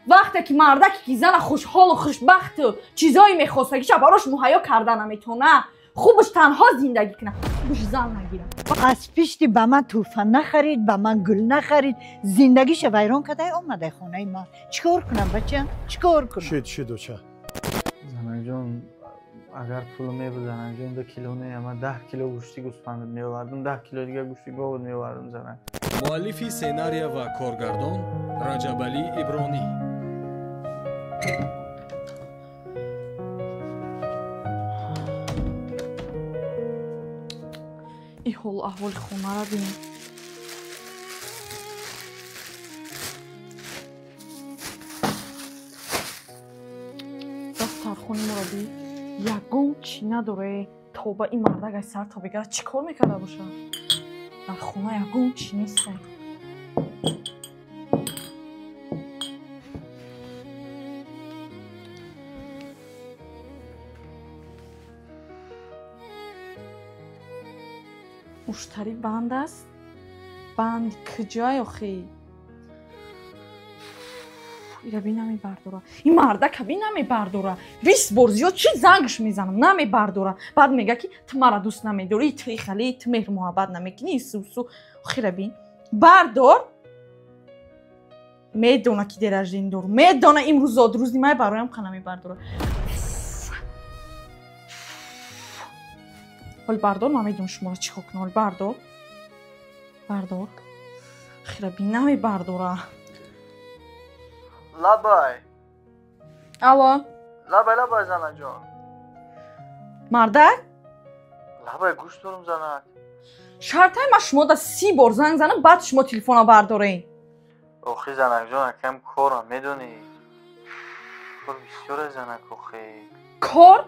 Вақте ки мардаке ки зана хушҳолу хушбахту чизое мехостагиша барош муҳайё карда наметона, хубаш танҳо зиндагӣ кунад, хубаш зан нагирад. Аз пишти ба ман тӯҳфа нахарид, ба ман гул нахарид, зиндагиша вайрон кардай, омадай хонаи ман. Чӣ кор кунам, бача? Чӣ кор кунам? Шид, шид, оча. Занакҷон, агар пул мебуд, занакҷон, 2 кило не, ман 10 кило гӯшти гӯсфанд меовардам, 10 кило дигар гӯшти гов меовардам, занак. Муаллифи сценария ва коргардон Раҷабалӣ Ибронӣ. И ҳолу аҳволи хонара бин. Дастархони моро бин, ягон чӣ надоре. Тоба, ин мардак ай сар то бигара чӣ кор мекарда бошад? Дар хона ягон чӣ нестай. Муштарӣ банд аст? Банд куҷай охи? Ира би намебардора. Ин мардака би намебардора. 20 бор зиёд чӣ зангш мезанам, намебардора. Баъд мега ки ту мара дӯст намедорӣ, ту хали, ту меҳру муҳаббат намекунӣ, сусу. Охира бин. Бардор. Медона ки дераждин дор. Медона имрӯз зодрӯзи май бароям ха намебардора. Ҳол бардор, ман медонам шуморо чӣ кор кунам. Ҳол бардор. Бардор. Хира би намебардора. Лабай. Алло. Лабай, лабай, занаҷон. Мардак? Лабай, гӯш дорам, занак. Шартай ман шумо да 30 бор занг занам, баъд шумо телефона бардорен. Охи, занакҷон, акам корам, медонӣ. Кор бисёре, занак, охи. Кор?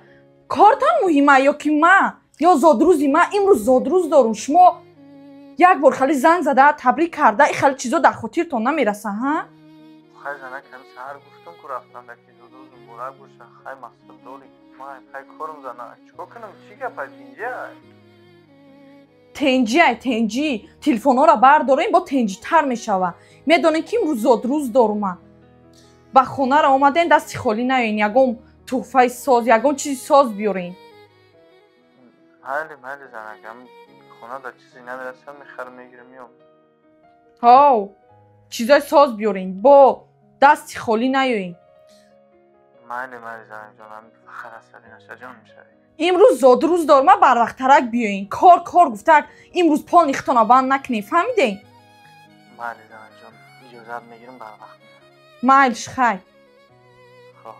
Кортан муҳима ё ки ман? Ё зодрӯзи ман? Имрӯз зодрӯз дорум. Шумо як бор хали занг зада, табрик карда, и хали чизо дар хотиртон намераса, ҳа? Хай, занак, ҳами саҳар гуфтам ку рафтан даки зодрӯз муборак боша. Хай, мақсад дорӣ. Ман пай корам, занак. Чӣ кор кунам? Чӣ гап ай тинҷиай? Тенҷиай, тенҷӣ. Телефонҳоро бардорем, бо тенҷитар мешава. Медонем ки имрӯз зодрӯз дорум ман. Ба хонаро омадем, дасти холӣ наёен, ягон туҳфаи соз, ягон чизи соз биёрен. Майли, майли, занак, ҳам хона дар чизе намерасам, мехарам, мегирам, меом. Ҳов, чизои соз биёрен, бо дасти холӣ наёен. Майли, майли, занакҷон, ҳам фақат асабӣ наша, ҷон мешавӣ. Имрӯз зодрӯз дорум, ман барвақттарак биёен. Кор, кор гуфтак, имрӯз полни хитона банд накунем, фаҳмидем? Майли, занакҷон, иҷозат мегирам, барвақт меоям. Майлиш, хай. Хоб.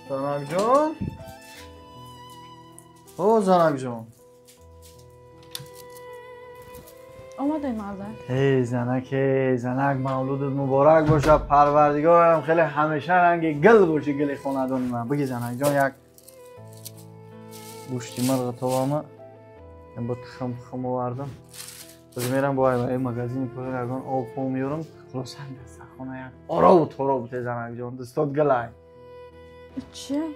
Занакҷон? О, занакҷон. Омадай, мардак. Эй, занак, эй, занак, мавлудат муборак боша. Парвардигорам хеле ҳамеша ранги гул боши, гули хонадони ман. Биги, занакҷон, як гӯшти мирғ тобама бо тухм хум овардам. Боз мерам бо ай магазини поён ягон об пом меёрам. Хулоса дастархона як орову торо буте, занакҷон. Дастот гулай. Чӣ?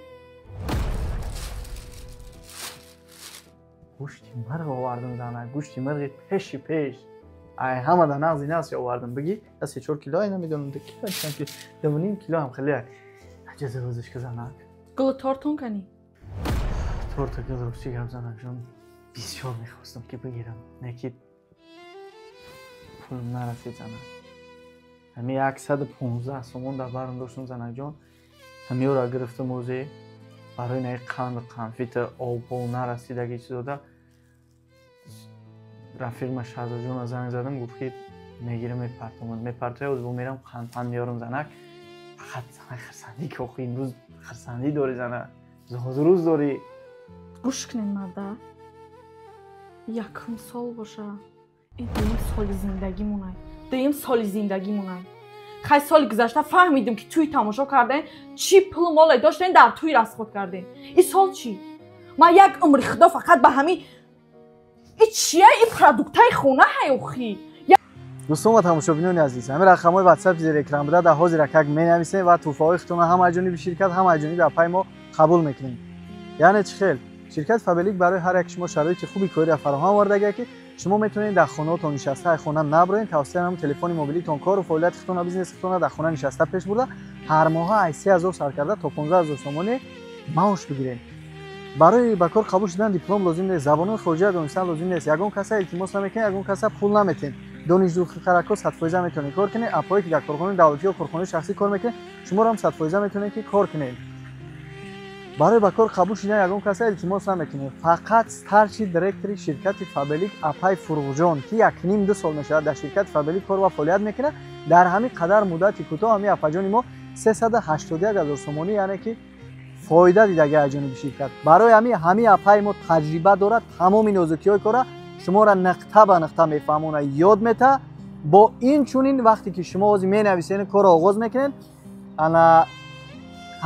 Гӯшти мирғ овардам, занак. Гӯшти мирғи пеши пеш. Ай ҳама да нағзи нағзи овардам. Биги, я 3-4 кило, ай намедонам, 2 кило, чанд кило, 2.5 кило ҳам хеле ай. Аҷаза рӯзиш ка, занак. Гулу тортон кани? Торта гул рӯзи гап, занакҷон. Бисёр мехостам ки бигирам, не ки пулм нарасид, занак. Ҳами 115 сомон дар барам доштам, занакҷон. Ҳамиёра гирифтам ӯзе барои наи қанд, қанфита, обҳо нарасидаги чизода. Рафиқма Шаҳзодҷонро занг задам, гуфт ки мегирам, мепартом. Мепартоя, ӯз бо мерам қандпанд меёрам, занак. Фақат занак хирсандӣ ки охи имрӯз хирсандӣ дорӣ, занак. Зодрӯз дорӣ. Гӯш кунед, марда. Якум сол боша. Ин дуюм соли зиндагимонай. Дуюм соли зиндагимонай. Хай соли гузашта фаҳмидем ки тӯй тамошо кардем, чӣ пулу моле доштем дар тӯй расход кардем. Ин сол чӣ? Ман як умри худо фақат ба ҳамин и чия и продуктаи хона ҳай охи. Дӯстон ва тамошобинони азиз, ҳамин рақамҳои ватсап зери экран буда дар ҳозир акак менависем ва тӯҳфаҳои худтонро ҳам аз ҷониби ширкат, ҳам аз ҷониби апай мо қабул мекунем. Яъне чӣ хел? Ширкати Фаберлик барои ҳар як шумо шароити хуби кориро фароҳам овардагия, ки шумо метавонед дар хонаотон нишаста, хона наброед, тавассути ҳамон телефони мобилитон кору фаъолияти худтона, бизнеси худтона дар хона нишаста пеш бурда, ҳар моҳа аз 3000 сар карда то 15000 сомонӣ маош бигиред. Барои ба кор қабул шудан диплом лозим нест, забонҳои хориҷиро донистан лозим нест, ягон каса илтимос намекунед, ягон каса пул наметиҳед. Донишҷӯхарако 100% метавонед кор кунед, апое ки дар корхонаи давлатӣ ё корхонаи шахсӣ кор мекунед, шуморо ҳам 100% метавонед ки кор кунед. Барои ба кор қабул шудан ягон каса илтимос намекунед. Фақат старший директори ширкати Фаберлик апай Фурӯғҷон, ки 1.5-2 сол мешавад дар ширкати Фаберлик кор ва фаъолият мекунад, дар ҳамин қадар муддати кӯтоҳ ҳамин апаҷони мо 381 000 сомонӣ, яъне ки фоида дидаги аз ҷониби ширкат. Барои ҳамин апай мо таҷриба дорад, тамоми нозукиҳои кора шуморо нуқта ба нуқта мефаҳмонад, ёд метаҳад. Бо ин чунин вақте ки шумо ҳозир менависед, корро оғоз мекунед, ана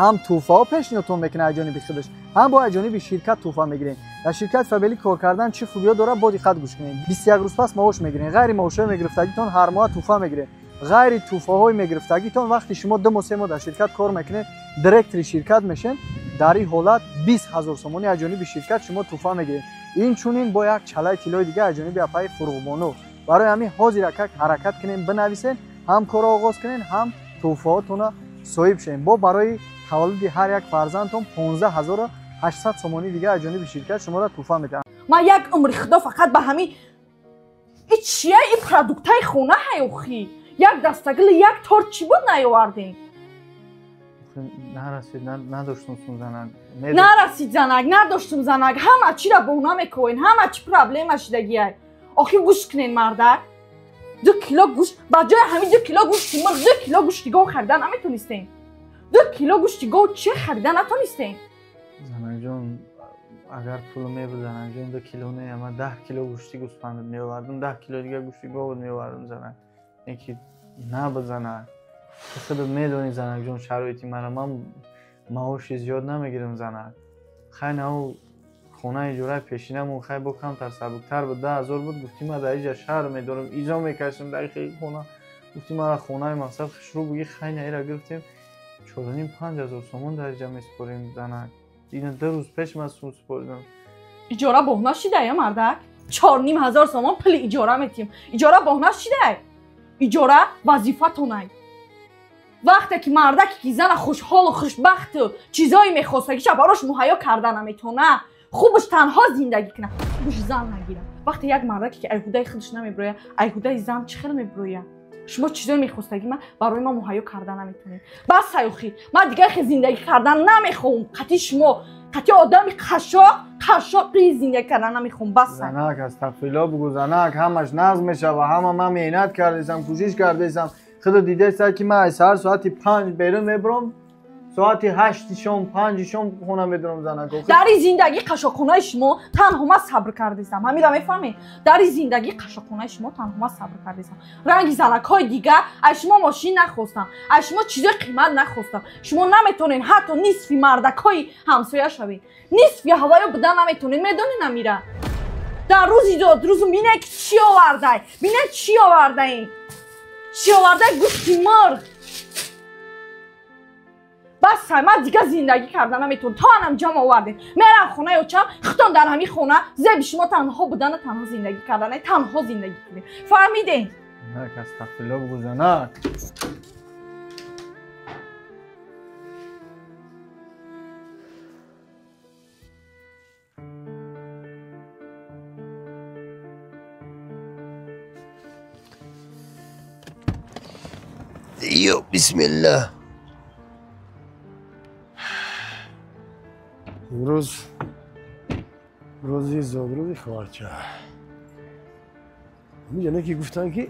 ҳам тӯҳфаҳо пешниҳодтон мекунад аз ҷониби худаш, ҳам бо аз ҷониби ширкат тӯҳфа мегиред. Дар ширкати Фаберлик кор кардан чӣ хубиҳо дорад, бо диққат гӯш кунед. 21 рӯз пас маош мегиред, ғайри маошҳои мегирифтагитон ҳар моҳ тӯҳфа мегиред. Ғайри тӯҳфаҳои мегирифтагитон вақте шумо 2 моҳ 3 моҳ дар ширкат кор мекунед, директори ширкат мешед, дар ин ҳолат 20 000 сомонӣ аз ҷониби ширкат шумо тӯҳфа мегиред. Инчунин бо як чалаи тиллои дига аз ҷониби апаи Фурӯғбону. Барои ҳамин ҳозир акак ҳаракат кунед, бинависед, ҳам корро оғоз кунед, ҳам тӯҳфаҳотонро соҳиб шавед. Бо барои таваллуди ҳар як фарзандтон 15800 сомонӣ дига аз ҷониби ширкат шуморо тӯҳфа медиҳанд. Ман як умри худо фақат ба ҳамин и чия, и продуктаи хона ҳай охи. Як дастагили, як торт чӣ буд наёвардем? Нарасид, надоштум сум занак. Нарасид занак, надоштум занак. Ҳама чиро боҳна мекоҳен, ҳама чи проблема шидагиай. Охи гӯш кунен, мардак. 2 кило гӯшт ба ҷои ҳамин 2 кило гӯшти мурғ 2 кило гӯшти гов харида наметонистем? 2 кило гӯшти гов чи харида натонистем? Занакҷон, агар пул мебуд, занакҷон, 2 кило не, ман 10 кило гӯшти гӯсфанд меовардам, 10 кило дига гӯшти гов меовардам, занак. Яки набуд, занак. Ту худат медонӣ, занакҷон, шароити мара, ман маоши зиёд намегирам, занак. Хай нав хонаи иҷораи пешинамон хай бо камтар сабуктар буд, 10 000 буд. Гуфтӣ ман дар иҷа шаҳр медорам, изо мекашам дар хели хона. Гуфтӣ мара хонаи мақсад хушрӯ буги, хай наира гирифтем, 4,5-5 ҳазор сомон дар иҷа месупорем, занак. Ина 2 рӯз пеш ман сум супоридам. Иҷора боҳна шидай, мардак? 4,5 ҳазор сомон пули иҷора метиҳем. Иҷора боҳна шидай? Иҷора вазифатонай. Вақте ки мардаке ки зана хушҳолу хушбахту чизое мехостагиша барош муҳайё карда наметона, хубаш танҳо зиндагӣ кунад, хубаш зан нагирад. Вақте як мардаке ки айҳудаи худаш намебироя, айҳудаи зан чӣ хел мебироя? Шумо чизое мехостагӣ ман барои ман муҳайё карда наметонед. Бас, охи, ман дигар хел зиндагӣ кардан намехоҳам. Қатъи шумо, қатъи одами қашоқ қашоқи зиндагӣ кардан намехоҳам. Бас. Занак, астағфирулло бугӯ, занак, ҳамаш нағз мешава. Ҳама ман меҳнат кардесам, кӯшиш кардесам. Худо дидаеста, ки ман аз саҳар соати 5 берун мебурам, соати 8 шом, 5 шом хона медурам, занак. Дар ин зиндагии қашоқхонаи шумо танҳо ман сабр кардесам, ҳамира мефаҳмед? Дар ин зиндагии қашоқхонаи шумо танҳо ман сабр кардесам. Ранги занакҳои дига аз шумо мошин нахостам, аз шумо чизои қимат нахостам. Шумо наметонед ҳатто нисфи мардакҳои ҳамсоя шавед, нисфи ҳаваё будан наметонед. Медонед, амира, дар рӯзи рӯзу бинед, ки чӣ овардай, бинед, чӣ овардаем, чӣ овардай: гӯшти мурғ. Бас, ман дигар зиндагӣ карда наметавонам. То анам ҷамъ овардем, мерам хонаи очам. Худтон дар ҳамин хона зеби шумо танҳо будана, танҳо зиндагӣ кардана, танҳо зиндагӣ кунем. Фаҳмидем? Занак, астағфирулло бугӯ, занак. Ё бисмиллаҳ. Имрӯз рӯзи зодрӯзи хоҳарча. Ҳамин ки гуфтанд, ки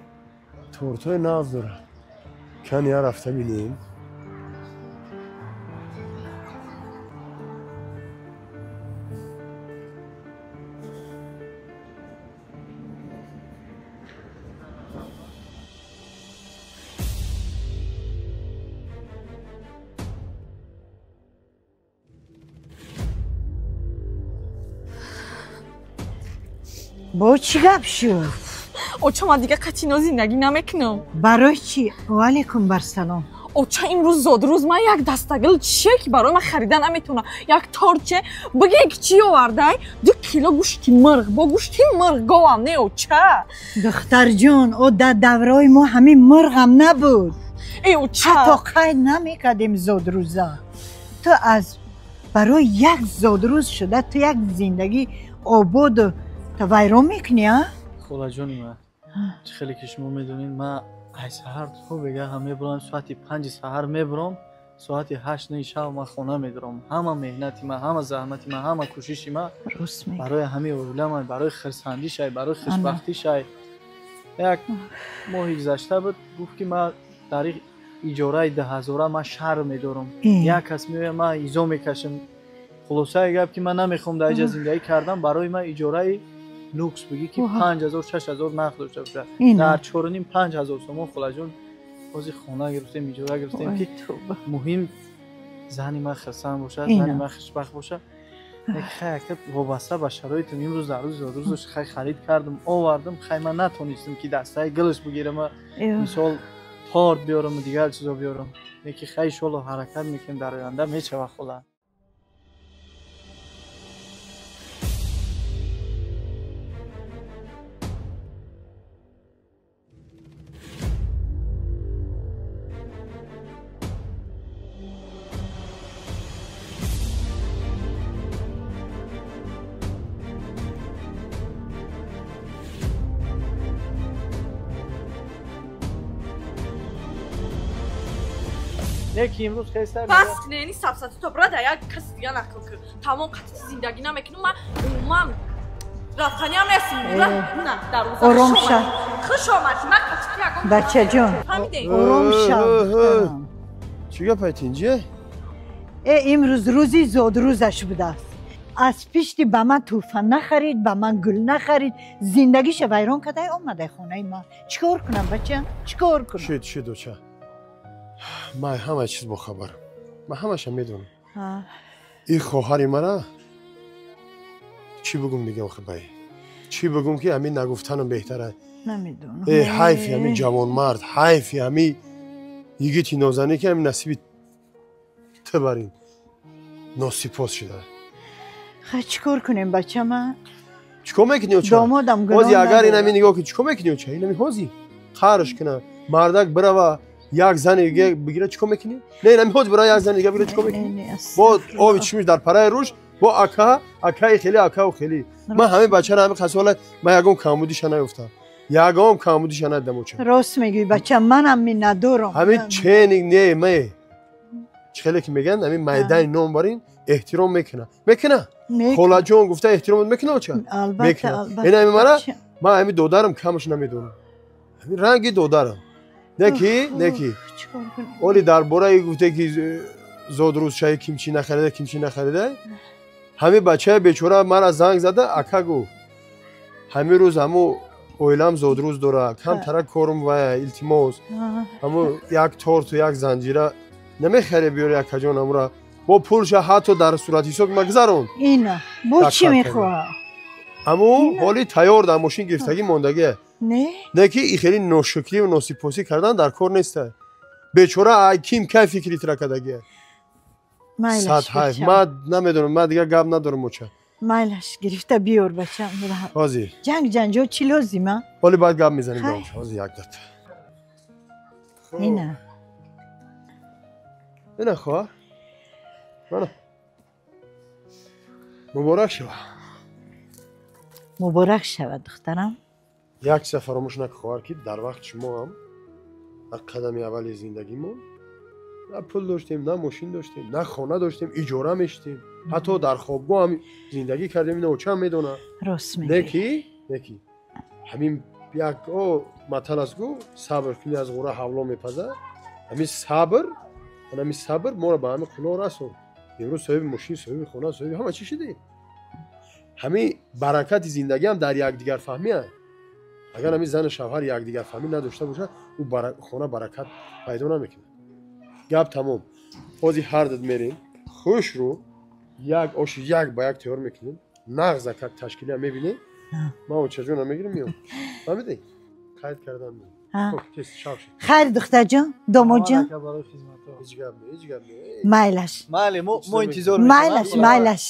тортҳои нағз дорад. Кани я рафта бинем. Бо чӣ гап шуд? Оча, ман дига қатъи ино зиндагӣ намекунам. Барои чӣ? Ваалайкум барсалом. Оча имрӯз зодрӯз ман як дастагил чие ки барои ман харида наметавонам. Як торче бигӯ ки чӣ овардай? 2 кило гӯшти мурғ, бо гӯшти мурғ говам не оча. Духтарҷон, о дар давраи мо ҳамин мурғам набуд. Э оча. Ҳатто қайд намекардем зодрӯза. Ту аз барои як зодрӯз шуда ту як зиндагӣ ободу вайрон мекунӣ, а? Холаҷони ман, чӣ хеле ки шумо медонед, ман ай саҳар то бегаҳа мебурам, соати 5 саҳар мебурам, соати 8 шаб ман хона медорам. Ҳама меҳнати ман, ҳама заҳмати ман, ҳама кӯшиши ман барои ҳамаи оиламай, барои хурсандишай, барои хушбахтишай. Як моҳи гузашта буд, гуфт ки ман дар иҷораи 2000 ман шарм медорам. Як кас меояд, ман изо мекашам. Хулосаи гап ки ман намехоҳам дар иҷа зиндагӣ кардан, барои ман иҷораи лукс бигӣ ки 5000 6000 нақд дошта бошад. Дар 4.5 5 ҳазор сомон холаҷон ҳозир хона гирифтем, иҷора гирифтем ки муҳим зани ман хурсанд бошад, зани ман хушбахт бошад. Хай якта вобаста ба шароитам имрӯз дар рӯзи зодрӯзаш хай харид кардам, овардам, хай ман натонистам ки дастаи гулаш бигирам, мисол торт биёрам ва дигар чизо биёрам. Леки хай иншоалло ҳаракат мекунем, дар оянда мешавад хола. Неки имрӯз хеста бас не, ни сабсати то брада як кас дига нақл кун. Тамом қатъи зиндагӣ намекунам, ман умуман рафтаниам нестам. На, дарвоза. Ором шав. Хуш омадӣ, ман қатъи ягон. Бачаҷон, ором шав. Чӣ гап айтинҷи? Э имрӯз рӯзи зодрӯзаш будааст. Аз пишти ба ман тӯҳфа нахарид, ба ман гул нахарид, зиндагиша вайрон кардай омадай хонаи ман. Чӣ кор кунам, бача? Чӣ кор кунам? Шид, шид, оча. Ман ҳама чиз бохабарам. Ман ҳамаша медонам. Ин хоҳари мана чӣ бигум дига охи бай? Чӣ бигум ки ҳамин нагуфтанам беҳтара? Намедонам. Э ҳайфи ҳамин ҷавонмард, ҳайфи ҳамин йигити нозанӣ ки ҳамин насиби ту бар ин носипос шуда. Хай чӣ кор кунем, бача ман? Чӣ кор мекунӣ оча? Домодам гуноҳ. Ҳози агар ин ҳамин нигоҳ ки чӣ кор мекунӣ оча? Ин ҳамин ҳози қарш куна, мардак бирава як зани дига бигира чӣ кор мекунӣ? Не, ин ҳамин ҳози бирава як зани дига бигира чӣ кор мекунӣ? Бо оби чишмиш дар параи рӯш, бо ака, акаи хеле, акау хеле. Ман ҳамин бачаро ҳамин қасола ман ягон камбудиша наёфтам. Ягон камбудиша надидам оча. Рост мегӯӣ бача, манам миннатдорам. Ҳамин ченик не, ме. Чӣ хеле ки мегӯянд, ҳамин майдани ном бар ин эҳтиром мекуна. Мекуна? Холаҷон гуфта эҳтиром мекуна оча? Албатта, албатта. Ин ҳамин мара ман ҳамин додарам камаш намедонам. Ҳамин ранги додарам. Неки, неки. Оли дар бораи гуфте ки зодрӯзшаи ким чӣ нахарида, ким чӣ нахарида. Ҳамин бачаи бечора мара занг зада, ака гуфт. Ҳамин рӯз ҳаму оилам зодрӯз дора, камтара корум ва илтимос. Ҳаму як торту як занҷира намехаре биёре акаҷон ҳамура. Бо пулша ҳатто дар суратҳисоби ма гузарон. Ина, бо чӣ мехоҳад? Ҳаму ҳоли тайёр дар мошин гирифтагӣ мондагӣ. Не? Не ки и хеле ношукриву носипосӣ кардан дар кор неста. Бечора ай ким кай фикри тира кардагия. Майлаш. Сад ҳайф. Ман намедонам, ман дигар гап надорам оча. Майлаш гирифта биёр бачам. Ҳозир. Ҷанг ҷанҷол чӣ лозима? Ҳоли баъд гап мезанем ба оча. Ҳозир як дата. Ина. Ина хоҳар. Мана. Муборак шава. Муборак шава духтарам. Як чиза фаромӯш накун хоҳар ки дар вақти шумо ҳам дар қадами аввали зиндагимон на пул доштем, на мошин доштем, на хона доштем, иҷора мешидем. Ҳатто дар хобгоҳ ҳам зиндагӣ кардем, ина очам медонад. Рост мегӯӣ. Неки, неки. Ҳамин як матал аст гу, сабр кунӣ аз ғура ҳавло мепазад. Ҳамин сабр, ҳамин сабр моро ба ҳамин қуло расонд. Имрӯз соҳиби мошин, соҳиби хона, соҳиби ҳама чӣ шудем. Ҳамин баракати зиндагӣ ҳам дар якдигарфаҳмӣ аст. Агар ҳамин зану шавҳар якдигарфаҳмӣ надошта бошад, ӯ хона баракат пайдо намекунад. Гап тамом. Ҳозир ҳар дид мерем, хушрӯ як оши як ба як тайёр мекунем, нағза как ташкилия мебинем. Ман очаҷонам мегирам меом. Фаҳмидӣ? Қайд кардам. Хайр, духтарҷон, домодҷон. Барои хизматҳо. Ҳеҷ гап не, ҳеҷ гап не. Майлаш. Майли, мо интизор. Майлаш, майлаш.